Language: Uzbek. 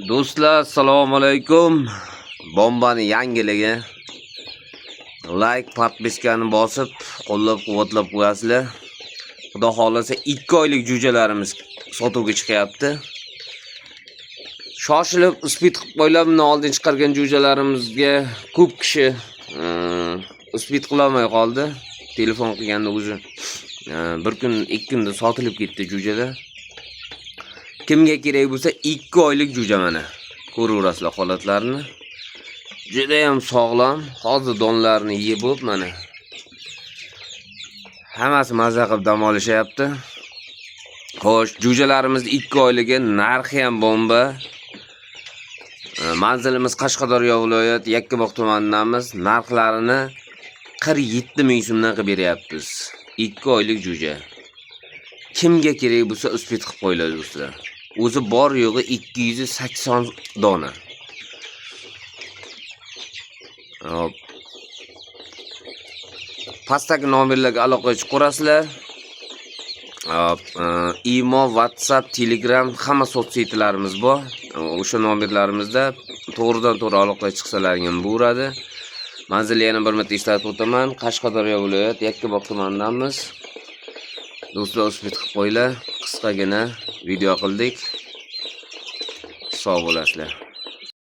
Do'stlar, assalomu alaykum. Bombani yangiligi. Like, подписка ni bosib, qo'llab-quvvatlab qo'yasizlar. Xudo xohlasa 2 oylik jo'jalarimiz sotuvga chiqyapti. Shoshilib успеть qilib qo'ylar, bundan oldin chiqargan jo'jalarimizga ko'p kishi успеть qilolmay qoldi. Telefon qilganda o'zi bir kun, 2 kunda sotilib ketdi jo'jalar. Kimga kerak bo'lsa, 2 oylik jo'ja, mana. Ko'raverasizlar holatlarini. Juda ham sog'lom. Hozir donlarni yeb bo'lib, mana. Hammasi maza qilib dam olishyapti. Xo'sh, jo'jalarimiz 2 oyligi, narxi ham bomba. Manzilimiz Qashqadaryo viloyat, Yakkabog' tumanidamiz. Narxlarini 47 ming so'mdan qilib beryapmiz. 2 oylik jo'ja. Kimga kerak bo'lsa, успеть qilib qo'yinglar, do'stlar. O'zi bor yo'g'i 280 dona. Hop. Pastdagi nomerlarga aloqaga chiqarasizlar. Hop, Imo, WhatsApp, Telegram, hamma соцсеть larimiz bor. O'sha nomerlarimizda to'g'ridan to'g'ri aloqaga chiqsalaring ham bo'laveradi. Manzilni yana bir marta eslatib o'taman. Qashqadaryo viloyat, Yakkabog' tumanidamiz. Do'stlar, успеть qilib qo'yinglar. Qisqagina video qildik. Sog' bo'lasizlar.